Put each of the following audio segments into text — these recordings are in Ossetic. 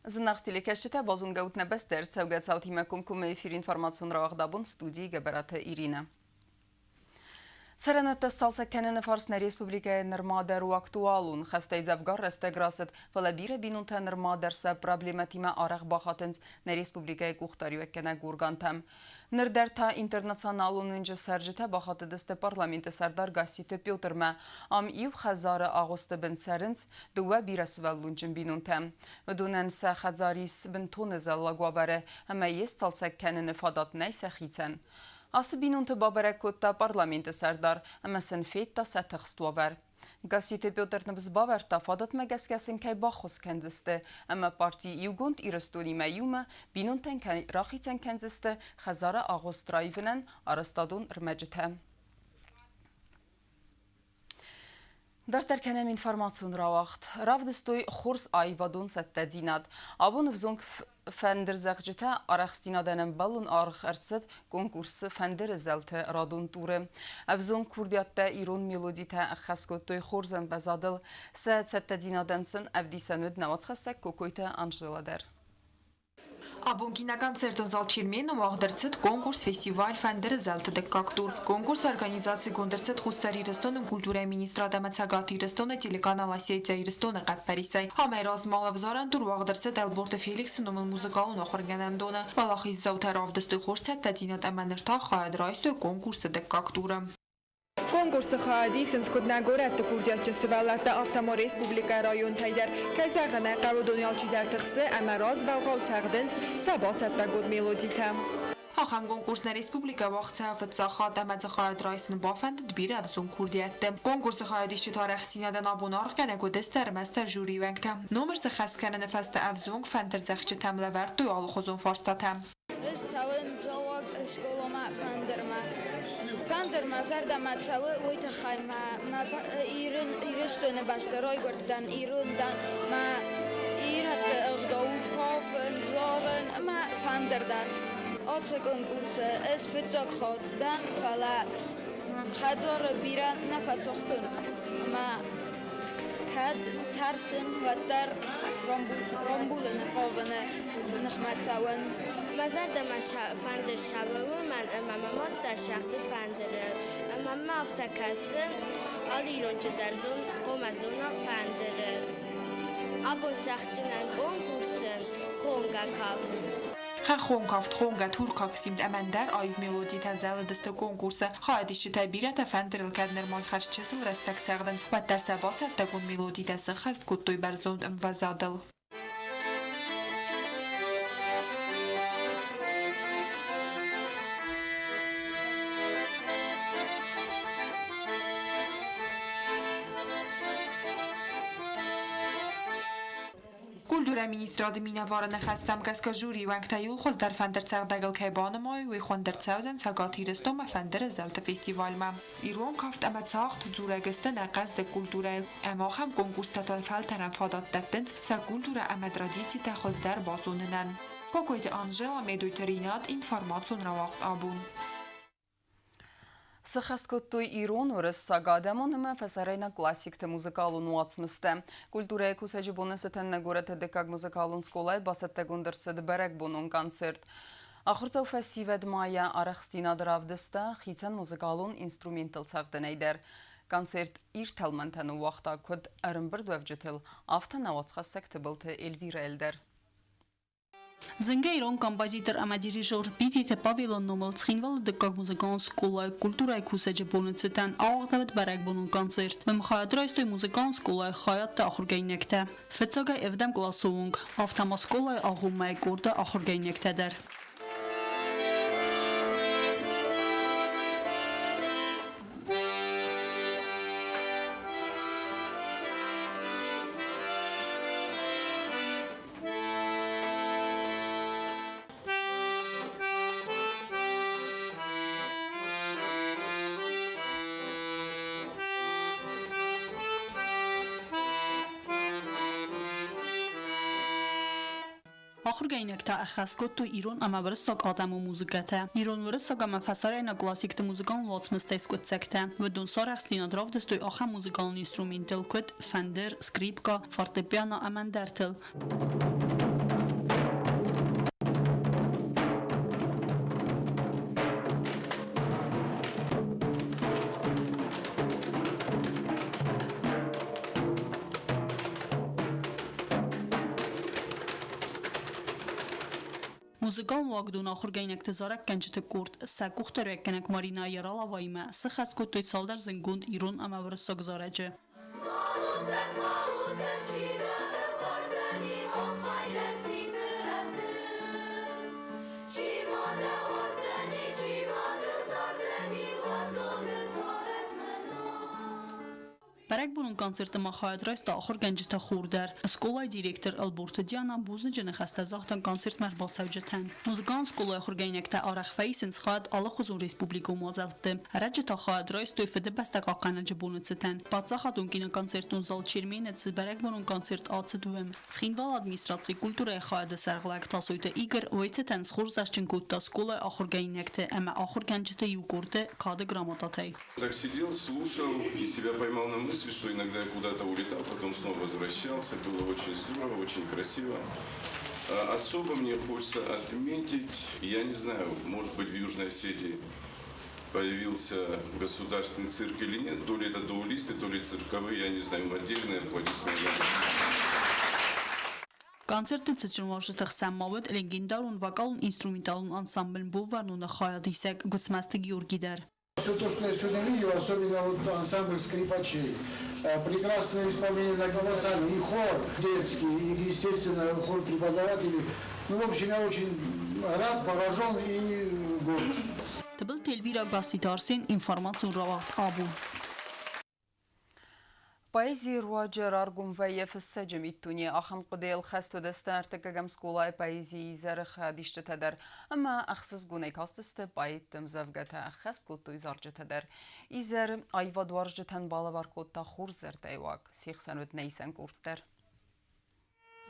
Зынаргъ телекӕсджытӕ, базонгӕ ут нӕ бӕстӕ ӕрцӕугӕ цаутимӕ комкоммӕ эфир информацион рауагъд абон студийы Гӕбӕраты Иринӕ. Цӕрӕнуӕттӕ сцалцӕг кӕныны фарст нӕ республикӕйы нырма дӕр у актуалон. Хӕстӕй дзӕвгар рӕстӕг рацыд, фӕлӕ бирӕ бинонтӕ нырма дӕр сӕ проблемӕтимӕ арӕх бахатынц нӕ республикӕйы къухдариуӕггӕнӕг органтӕм. Ныр дӕр та интернационалон уынджы цӕрджытӕ бахатыдысты парламенты сӕрдар Гасситы Петрмӕ. Ам иу хӕдзары агъуысты бын цӕрынц дыууӕ бирӕсывӕллонджын бинонтӕ. Уыдонӕн сӕ хӕдзар ис бынтон ӕдзӕллаг уавӕры ӕмӕ йе сцалцӕг кӕныны фадат нӕй сӕхицӕн. Ацы бинонты бабӕрӕг кодта парламенты сӕрдар ӕмӕ сын федта сӕ тыхст уавӕр. Гасситы Петр ныфс бавӕрдта, фадатмӕ гӕсгӕ сын кӕй баххуыс кӕндзысты ӕмӕ парти Иугонд Ирыстонимӕ иумӕ бинонтӕн кӕй рахицӕн кӕндзысты хӕдзары агъуыст раивынӕн арӕзтадон ӕрмӕджытӕ. Дарддӕр кӕнӕм информацион рауагъд. Равдыстой хорз аивадон цӕттӕдзинад. Абон ӕвзонг фӕндырдзӕгъджытӕ арӕхстдзинадӕн ӕмбӕлон аргъ ӕрцыд конкурсы фӕндыры зӕлты радон туры. Ӕвзонг курдиаттӕ ирон мелодитӕ ӕххӕст кодтой хорз ӕмвӕзадыл. Сӕ цӕттӕдзинадӕн сын ӕвдисӕн уыд нӕуӕдзхӕссӕг Кокойты Анжела дӕр. Абон киноконцертон зал Чермен-ы уагъд ӕрцыд конкурс-фестиваль «Фӕндыры зӕлты дыккаг тур». Конкурсы организацигонд ӕрцыд Хуссар Ирыстоны культурӕйы министрад ӕмӕ Цӕгат Ирыстоны телеканал Осетия Ирыстоны хъӕппӕрисӕй. Амӕй размӕ ӕвзарӕн тур уагъд ӕрцыд Ӕлборты Феликсы номыл музыкалон ахуыргӕнӕндоны. Уӕлахиздзаутӕ равдыстой хорз цӕттӕдзинад ӕмӕ ныр та хайад райстой конкурсы дыккаг туры. Конкурсы хайад исынц куыд нӕ горӕтты курдиатджын сывӕллӕттӕ, афтӕ ма республикӕйы районтӕй дӕр. Кӕй зӕгъын ӕй хъӕуы, уыдон алчидӕр тыхсы ӕмӕ развӕлгъау цӕгъдынц сӕ бацӕттӕгонд мелодитӕ. Ахӕм конкурс нӕ республикӕ уагъд цӕуы фыццаг хатт ӕмӕ дзы хайад райсын бафӕндыд бирӕ ӕвзонг курдиӕтты. Конкурсы хайадисджыты арӕхстдзинадӕн абон аргъгӕнӕг уыдысты ӕрмӕстдӕр жюрийы уӕнгтӕ. Номыр сыххӕст кӕныны фӕстӕ ӕвзонг фӕндырдзӕгъдджытӕм лӕвӕрдтой алыхуызон фарстатӕ. Ӕз цӕуын Дзауаг скъоламӕ фӕндырмӕ. Фӕндыр мӕ зӕрдӕмӕ цӕуы, уый тыххӕй мӕ мӕ Ирыстоны бӕсты райгуырдтӕн, ирон дӕн, мӕ ирӕтты ӕгъдау у кафын, зарын ӕмӕ фӕндыр дӕр. Ацы конкурсы ӕз фыццаг хатт дӕн, фӕлӕ хӕдзары бирӕ нӕ фӕцагътон ӕмӕ кӕд тӕрсын, уӕддӕр рамбулыны хъавыны ныхмӕ цӕуын. Мӕ зӕрдӕмӕ фӕндыр сабыр уымӕн ӕмӕ мӕ мад дӕр сӕгъды фӕндырыл. Ӕмӕ мӕ афтӕ кӕсы, алы ирон чызг дӕр хъуамӕ зона фӕндыры. Абон сӕгъджынӕн конкурсы хонгӕ кафт. Хӕххон кафт, хонгӕ туркаг симд ӕмӕ ӕндӕр аив мелодитӕ зӕлыдысты конкурсы. Хайадисджытӕй бирӕтӕ фӕндырыл кӕд нырма хӕрз чысыл рӕстӕг цӕгъдынц, уӕддӕр сӕ бацӕттӕгонд мелодитӕ сӕххӕст кодтой бӕрзонд ӕмвӕзадыл. Культурӕйы министрады минӕвары ныхӕстӕм гӕсгӕ жюрийы уӕнгтӕ иуыл хуыздӕр фӕндырцӕгъдӕгыл кӕй банымайой, уый хуынд ӕрцӕудзӕн Цӕгат Ирыстонмӕ фӕндыры зӕлты фестивальмӕ. Ирон кафт ӕмӕ цагъд дзурӕг сты нӕ хъӕздыг культурӕйыл ӕмӕ ахӕм конкурстӕ та фӕлтӕрӕн фадат дӕттынц сӕ культурӕ ӕмӕ традицитӕ хуыздӕр базонынӕн. Кокойты Анжела, Медойты Ринат, информацион рауагъд абон. Сыхӕс кодтой ирон, уырыссаг адӕмон ӕмӕ фӕсарӕйнаг классикты музыкалон уацмыстӕ. Культурӕйы кусӕджы боны цытӕн нӕ горӕты дыккаг музыкалон скъолайы бацӕттӕгонд ӕрцыд бӕрӕгбонон концерт. Ахуырдзау фӕсивӕд ма йӕ арӕхстдзинад равдыста хицӕн музыкалон инструменттыл цӕгъдынӕй дӕр. Концерт ирд тӕлмӕнтӕ ныууагъта куыд ӕрӕмбырдуӕвджытыл, афтӕ нӕ уацхӕссӕг Тыбылты Эльвирӕйыл дӕр. Зынгӕ ирон композитор ӕмӕ дирижер Битеты Павелы номыл Цхинвалы дыккаг музыкалон скъолайы культурӕйы кусӕджы боны цытӕн ауагъдӕуыд бӕрӕгбонон концерт. Уым хайад райстой музыкалон скъолайы хайадты ахуыргӕнинӕгтӕ. Фыццагӕй ӕвдӕм къласы онг, афтӕ ма скъолайы агъоммӕйы къорды ахуыргӕнинӕгтӕ дӕр. Ахуыргӕнинӕгтӕ ӕххӕст кодтой ирон ӕмӕ уырыссаг адӕмон музыкӕтӕ, ирон-уырыссаг ӕмӕ фӕсарӕйнаг классикты музыкалон уацмыстӕй скъуыддзӕгтӕ. Уыдон сарӕхстдзинад равдыстой ахӕм музыкалон инструменттыл, куыд фӕндыр, скрипка, фортепиано ӕмӕ ӕндӕртыл. Музыкалон уагдоны ахуыргӕнинӕгты зарӕггӕнджыты къорд сӕ къухдариуӕггӕнӕг Марина Яраловаимӕ сыхӕс кодтой цалдӕр зындгонд ирон ӕмӕ уырыссаг зарӕджы. Бӕрӕгбонон концерты ма хайад райста ахуыргӕнджыты хор дӕр. Скъолайы директор Ӕлборты Диана бузныджы ныхӕстӕ загъта концертмӕ ӕрбацӕуджытӕн. Музыкалон скъолайы ахуыргӕнинӕгтӕ арӕх фӕисынц хайад алыхуызон республикон мадзӕлтты. Ӕрӕджы та хайад райстой Фыдыбӕстӕ хъахъхъӕнӕджы боны цытӕн. Паддзахадон киноконцертон зал Чермен-ы цы бӕрӕгбонон концерт ацыд, уым. Цхинвалы администрацийы культурӕйы хайады сӕргълӕг Тасойты Игорь уӕйцытӕн схорзӕхджын кодта скъолайы ахуыргӕнинӕгты ӕмӕ ахуыргӕнджыты иу къорды кады грамотатӕй. Так сидел, слушал и себя поймал на мысли, что иногда я куда-то улетал, потом снова возвращался. Было очень здорово, очень красиво. Особо мне хочется отметить, я не знаю, может быть, в Южной Осетии появился государственный цирк или нет, то ли это доулисты, то ли цирковые, я не знаю, отдельные аплодисменты. Концерты цытджын уазджыты хсӕн ма уыд легендарон вокалон-инструменталон ансамбль Боввӕрноны хайадисӕг Гуыцмӕзты Георги дӕр. Все то, что я сегодня видел, особенно вот ансамбль скрипачей, прекрасное исполнение на голосах, и хор детский, и, естественно, хор преподавателей. Ну, в общем, я очень рад, поражен и горд. Тыбылты Эльвира, Гасситы Арсен, информацион рауагъд Абон. Поэзийы руаджы раргом вӕййы фыссӕджы миддуне. Ахӕм хъуыдыйыл хӕст уыдысты ӕртыккӕгӕм скъолайы поэзийы изӕры хайадисджытӕ дӕр ӕмӕ ӕхсызгонӕй кастысты поэтты ӕмдзӕвгӕтӕ, ӕххӕст кодтой зарджытӕ дӕр. Изӕры аивадуарзджытӕн балӕвар кодта хорз зӕрдӕйы уаг, се хсӕн уыд нӕ исӕн къорд дӕр.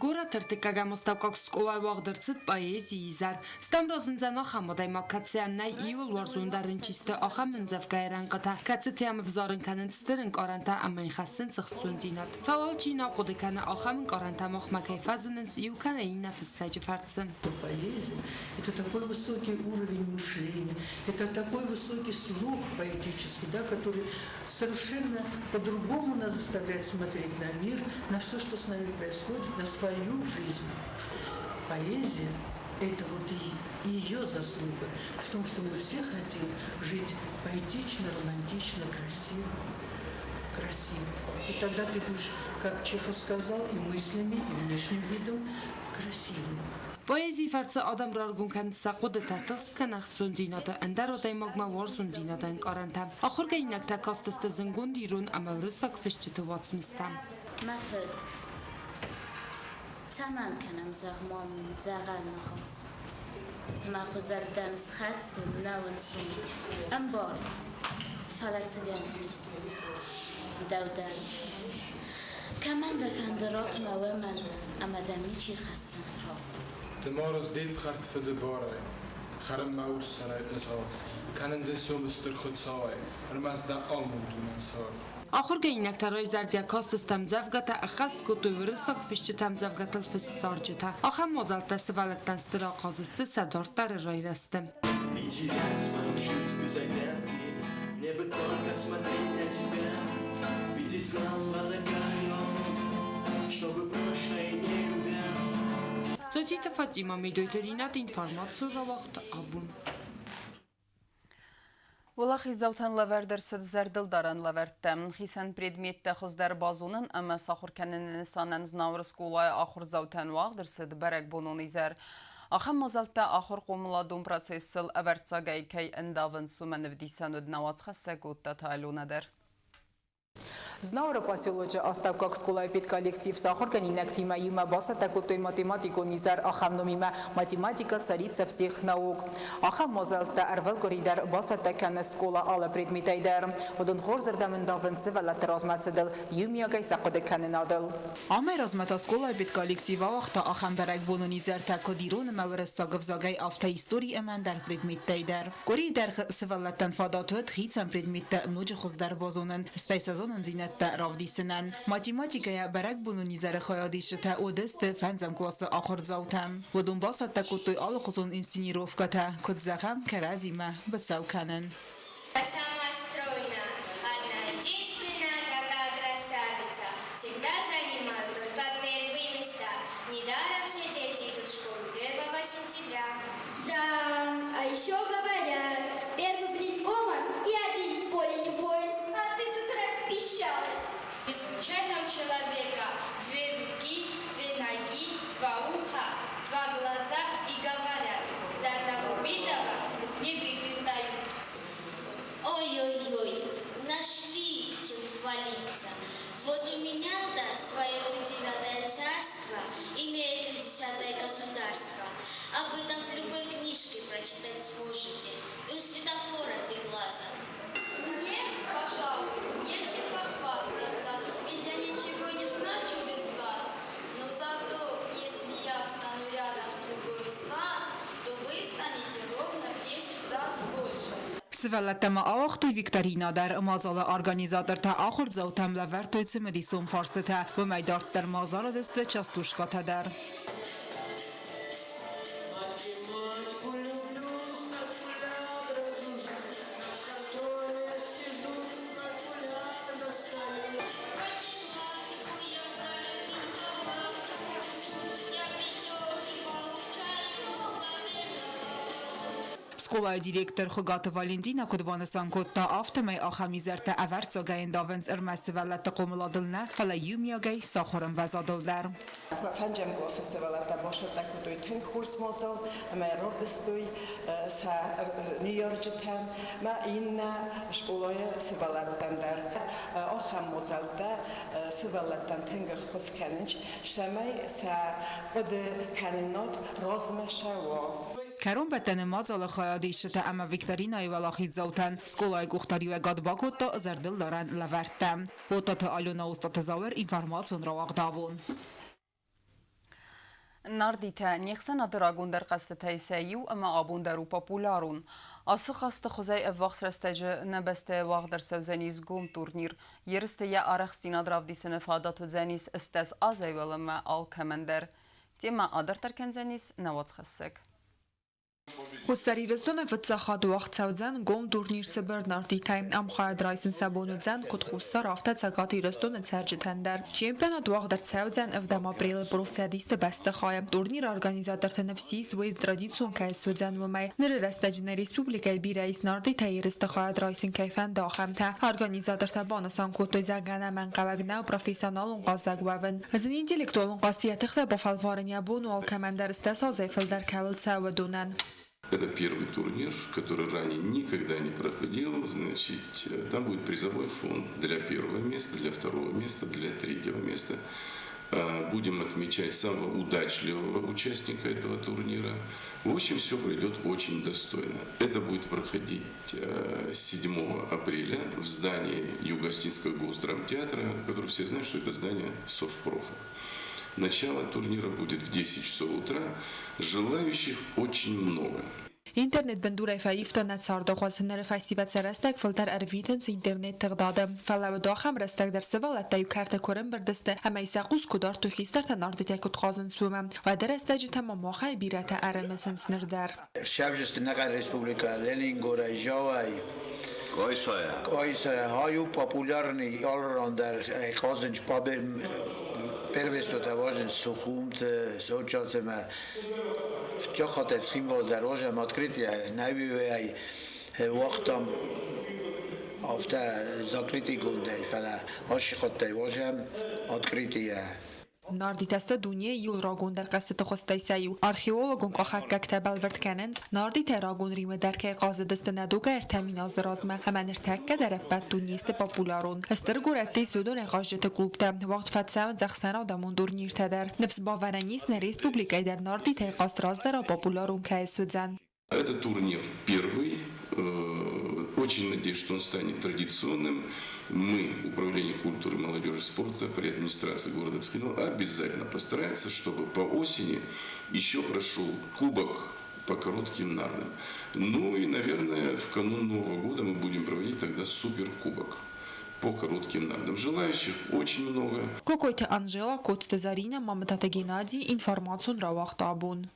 Горӕты ӕртыккӕгӕм астӕуккаг скъолайы уагъд ӕрцыд поэзийы изӕр. Стӕм разындзӕн ахӕм адӕймаг, кӕцыйӕн нӕй иуыл уарзондӕр ын чи сты, ахӕм ӕмдзӕвгӕйы рӕнхъытӕ, кӕцытӕ йӕм ӕвзарын кӕнынц стыр ӕнкъарӕнтӕ ӕмӕ йын хӕссынц ӕхцондзинад. Фӕлӕ алчи нӕ хъуыды кӕны, ахӕм ӕнкъарӕнтӕ махмӕ кӕй фӕзынынц иу кӕнӕ иннӕ фыссӕджы фӕрцы. Поэзия – это такой высокий уровень мышления, это такой высокий слог поэтический, да, который совершенно по-другому нас заставляет смотреть на мир, на все, что с нами происходит, на свою жизнь. Поэзия – это вот и ее заслуга в том, что мы все хотим жить поэтично, романтично, красиво. Красиво. И тогда ты будешь, как Чехов сказал, и мыслями, и внешним видом красивым. Поэзийы фӕрцы адӕм раргом кӕнынц сӕ хъуыдытӕ, тыхст кӕнӕ ӕхцондзинады, ӕндӕр адӕймагмӕ уарзондзинады ӕнкъарӕнтӕ. Ахуыргӕнинӕгтӕ кастысты зындгонд ирон ӕмӕ уырыссаг фысджыты уацмыстӕ. Мӕ фыд, цӕмӕн кӕнӕм, зӕгъ-ма мын, дзӕгъӕл ныхас? Мӕ хуызӕттӕн схӕцын нӕу ӕнцон. Ӕмбар, фӕлӕ цы гӕнӕн ис? Дӕу дӕр. Кӕмӕн дӕ фӕнды ратт мӕ уымӕн, ӕмӕ дӕм ничи рхӕсдзӕн фау. Ды марыс де фхӕрд фыды барӕй, Хӕрын мӕ урс сӕрӕй ызгъал. Кӕнын дын сомы стыр Хуыцауӕй, Ӕрмӕст дӕ амонд у мӕ цард. Ахуыргӕнинӕгтӕ райзӕрдиаг кастысты ӕмдзӕвгӕтӕ, ӕххӕст кодтой уырыссаг фысджыты ӕмдзӕвгӕтыл фыст зарджытӕ. Ахӕм мадзӕлттӕ сывӕллӕттӕн стыр ахъаз сты сӕ дарддӕры райрӕзты. И терять свою жизнь без оглядки, Мне бы только смотреть на тебя, Видеть глаз водокаён, Чтобы прошлое не любя. Цоциты Фатимӕ, Медойты Ринат, информацион рауагъд Абон. Уӕлахиздзаутӕн лӕвӕрд ӕрцыд зӕрдылдарӕн лӕвӕрттӕ. Хицӕн предметтӕ хуыздӕр базонын ӕмӕ сахуыр кӕныны нысанӕн Знауыры скъолайы ахуырдзаутӕн уагъд ӕрцыд бӕрӕгбонон изӕр. Ахӕм мадзӕлттӕ ахуыр-хъомыладон процессыл ӕвӕрццагӕй кӕй ӕндавынц, уымӕн ӕвдисӕн уыд нӕ уацхӕссӕг Оттаты Аленӕ дӕр. Знауыры поселочы астӕуккаг скъолайы педколлектив сӕ ахуыргӕнинӕгтимӕ иумӕ бацӕттӕ кодтой математикон изӕр ахӕм номимӕ «Математика царица всех наук». Ахӕм мадзӕлттӕ ӕрвылкъуыри дӕр бацӕттӕ кӕны скъола алы предметӕй дӕр. Уыдон хорзырдӕм ӕндавынц сывӕллӕтты размӕцыдыл, иумиагӕй сӕ хъуыды кӕнынадыл. Амӕй размӕ та скъолайы педколлектив ауагъта ахӕм бӕрӕгбонон изӕртӕ, куыд ирон ӕмӕ уырыссаг ӕвзагӕй, афтӕ истори ӕмӕ ӕндӕр предметтӕй дӕр. Къуырийы дӕргъы сывӕллӕттӕн фадат уыд хицӕн предметтӕ ноджы хуыздӕр базонын, стӕй сӕ зонындзинӕдтӕ равдисынӕн. Математикӕйӕ бӕрӕгбонон изӕры хайадисджытӕ уыдысты фӕндзӕм къласы ахуырдзаутӕ. Уыдон бацӕттӕ кодтой алыхуызон инсценировкӕтӕ, куыд зӕгъӕм, кӕрӕдзимӕ быцӕу кӕнын. Сама стройная, одна единственная такая красавица. Всегда занимаю только первые места. Недаром все дети идут в школу 1 сентября. Сывӕллӕттӕ ма ауагътой викторинӕ дӕр. Мадзалы организатортӕ ахуырдзаутӕм лӕвӕрдтой цымыдисон фарстытӕ. Уымӕй дарддӕр ма зарыдысты частушкӕтӕ дӕр. Скъолайы директор Хуыгаты Валентинӕ куыд банысан кодта, афтӕмӕй ахӕм изӕртӕ ӕвӕрццагӕй ӕндавынц ӕрмӕст сывӕллӕтты хъомыладыл нӕ, фӕлӕ иумиагӕй сӕ ахуыры ӕмвӕзадыл дӕр. Фӕнджӕм къласы сывӕллӕттӕ бацӕттӕ кодтой тынг хорз мадзал ӕмӕ равдыстой сӕ ныййарджытӕн ӕмӕ иннӕ скъолайы сывӕллӕттӕн дӕр. Ахӕм мадзӕлттӕ сывӕллӕттӕн тынг ӕххуыс кӕнынц, цӕмӕй сӕ хъуыды кӕнынад размӕ цӕуа. Кӕронбӕттӕны мадзалы хайадисджытӕ ӕмӕ викторинӕйы уӕлахиздзаутӕн скъолайы къухдариуӕгад бакодта зӕрдылдарӕн лӕвӕрттӕ. Оттаты Алена Остъаты Зауыр информацион рауагъдавон. Нардитӕ не хсӕнады рагондӕр хъӕзтытӕй сӕ иу ӕмӕ абон дӕр у популярон. Ацы хъазты хуызӕй ӕввахс рӕстӕджы нӕ бӕстӕйы уагъд ӕрцӕудзӕнис гом турнир. Ерысты йӕ арӕхстдзинад равдисыны фадат уыдзӕнис 80 азӕй уӕлӕмӕ алкӕмӕн дӕр. Темӕ адарддӕр кӕндзӕнис нӕ уацхӕссӕг. Хуссар Ирыстоны фыццаг хатт уагъд цӕудзӕн гом турнир цыбыр нартитӕй. Ам хайад райсын сӕ бон уыдзӕн куыд Хуссар, афтӕ Цӕгат Ирыстоны цӕрджытӕн дӕр. Чемпионат уагъд ӕрцӕудзӕн ӕвдӕм апрелы профцӕдисты бӕстыхайы. Турниры организаторты ныфс ис, уый традицион кӕй суыдзӕн, уымӕй. Ныры рӕстӕджы нӕ республикӕйы бирӕ ис нартитӕй ерысты хайад райсын кӕй фӕнды, ахӕмтӕ. Организатортӕ банысан кодтой, зӕгъгӕ, ӕнӕмӕнгхъӕуӕг нӕу профессионалон хъазӕг уӕвын. Зын интеллектуалон хъазты йӕ тыхтӕ бафӕлварын йӕ бон у алкӕмӕн дӕр стӕсалзӕй фылдӕр кӕуыл цӕуы, уыдонӕн. Это первый турнир, который ранее никогда не проходил. Значит, там будет призовой фонд для первого места, для второго места, для третьего места. Будем отмечать самого удачливого участника этого турнира. В общем, все пройдет очень достойно. Это будет проходить 7 апреля в здании Юго-Осетинского госдрамтеатра, который все знают, что это здание Совпрофа. Начало турнира будет в 10 часов утра. Желающих очень много. Интернет бындурӕй фӕивта нӕ царды хуыз. Ныры фӕсивӕд сӕ рӕстӕг фылдӕр ӕрвитынц интернет тыгъдады. Фӕлӕ уӕд ахӕм рӕстӕг дӕр сывӕллӕттӕ-иу кӕрты куы ӕрӕмбырд сты ӕмӕ сӕ хъус куы дардтой хистӕртӕн ардытӕ куыд хъазынц, уымӕ. Уӕды рӕстӕджытӕ ма махӕй бирӕтӕ ӕрымысынц ныр дӕр. Сӕвзысты нӕхъӕн республикӕ Ленингорӕй, Жауӕй, Къойсайӕ. Къойсайӕ. Хай у популярный алы ран дӕр хъазынц первенствотӕ вазынц Сухумты, Сочаты ӕмӕ фыццаг хатт Цхинвалы дӕр уазӕм открытие нӕуиуӕй уагътам афтӕ закрытыйгондӕй, фӕлӕ ацы хаттӕй уазӕм открытие. Нардитӕ дунейы иууыл рагондӕр хъӕзтыты хуызтӕй сӕ иу. Археологон къахӕггӕгтӕ бӕлвырд кӕнынц, нардитӕ рагон Римы дӕр кӕй хъазыдысты нӕ дугӕй 3000 азы размӕ ӕмӕ ныртӕккӕ дӕр ӕппӕт дунейы сты популярон. Стыр горӕтты ис уыдонӕй хъазджыты клубтӕ, уагъд фӕцӕуынц ӕхсӕнадӕмон турниртӕ дӕр. Ныфс бавӕрӕн ис, нӕ республикӕйы дӕр нардитӕй хъазт раздӕрау популярон кӕй суыдзӕн. Это турнир первый. Очень надеюсь, что он станет традиционным. Мы, Управление культуры, молодежи и спорта при администрации города Цхинвал, обязательно постарается, чтобы по осени еще прошел кубок по коротким нардам. Ну и, наверное, в канун Нового года мы будем проводить тогда суперкубок по коротким нардам. Желающих очень много. Кокойты Анжела, Коцты Зарина, Мамытаты Геннадий, информацион рауагъд абон.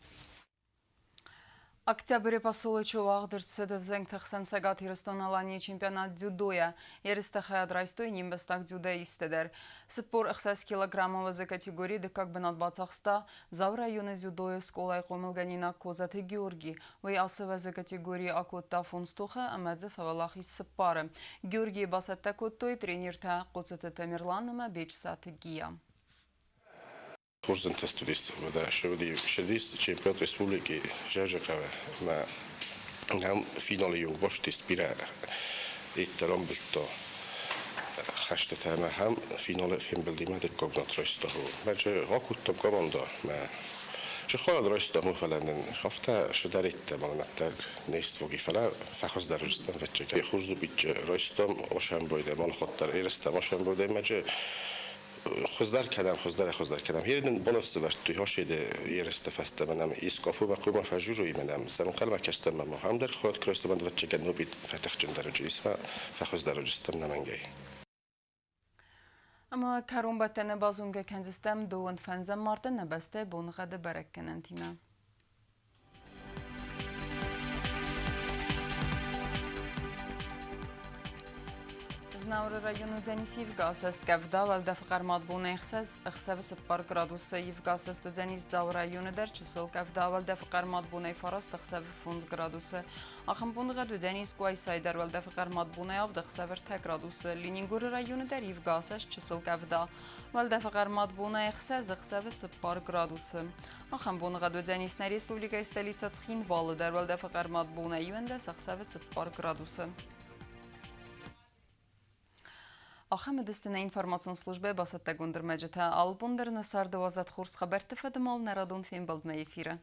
Октябры поселочы уагъд ӕрцыд ӕвзӕнгты хсӕн Цӕгат Ирыстон-Аланийы чемпионат дзюдойӕ. Ерыстӕ хайад райстой не мбӕстаг дзюдоисттӕ дӕр. 46 килограммы уӕзы категорийы дыккаг бынат бацахста Дзауы районы дзюдойы скъолайы хъомылгӕнинаг Козаты Георги. Уый ацы уӕзы категорийы акодта фондз тохы ӕмӕ дзы фӕуӕлахиз цыппары. Георгийы бацӕттӕ кодтой тренертӕ Хъоцыты Тамерлан ӕмӕ Беджсаты Гия. Хорз ӕнтӕст уыдис шыдис чемпионат республики Зӕрджыхъӕуы ӕмӕ ам финалы иу бостис бирӕ иттӕ рамбылдта хӕстытӕ ӕмӕ ахӕм финалы фембӕлдимӕ дыккаг бынат райста. Мӕ ракодтам командӕ мӕ хайад райстам, фӕлӕ нын афтӕ сыдӕридтӕ мӕнӕттӕ не своги, фӕлӕ фӕхуыздӕр уыдзыстӕм фӕччӕгӕй. Хорз райстам Осӕмбойдӕ, малхаттдӕр ерыстӕм Осӕмбойдӕ мӕджы. Хуыздӕр кӕнӕм, хуыздӕрӕй-хуыздӕр кӕнӕм. Гьер нын баныфсӕвӕрдтой Хоседы ерысты фӕстӕ мӕнӕм Искъофы бакоммӕ фӕжурой мӕнӕм сӕ ӕнхъӕлмӕ кӕстӕм ӕмӕ ам дӕр хуӕд кростӕм ӕвӕццӕгӕн нобит фӕтыхджындӕр уыдзӕнис ӕмӕ фӕхуыздӕр уыдзыстӕм нӕмӕнгӕй. Ӕмӕ кӕронбӕттӕны базонгӕ кӕндзыстӕм дыууын фӕндзӕм марты нӕ бӕстӕйы боныгъӕды бӕрӕггӕнӕнтимӕ. Знауыры район уыдзӕнис ивгӕ асӕст къӕвда, уӕлдӕфы хъӕрмад бонӕй ӕхсӕз, ӕхсӕвы 4 градусы. Ивгӕ асӕст уыдзӕнис Дзауы районы дӕр чысыл къӕвда, уӕлдӕфы хъӕрмад бонӕй 9, ӕхсӕвы 5 градусы. Ахӕм боныгъӕд уыдзӕнис Къуайсайы дӕр, уӕлдӕфы хъӕрмад бонӕй 7, ӕхсӕвы 3 градусы. Ленингоры районы дӕр ивгӕ асӕст чысыл къӕвда, уӕлдӕфы хъӕрмад бонӕй 6, ӕхсӕвы 4 градусы. Ахӕм боныгъӕд уыдзӕнис нӕ республикӕйы столицӕ Цхинвалы дӕр, уӕлдӕфы хъӕрмад бонӕй 11, ӕхсӕвы 4 градусы. Ахӕм уыдысты нӕ информацион службӕйы бацӕттӕгонд ӕрмӕджытӕ. Алы бон дӕр нӕ царды уадзӕд хорз хабӕртты фӕдымал нӕ радон фембӕлдмӕ эфиры.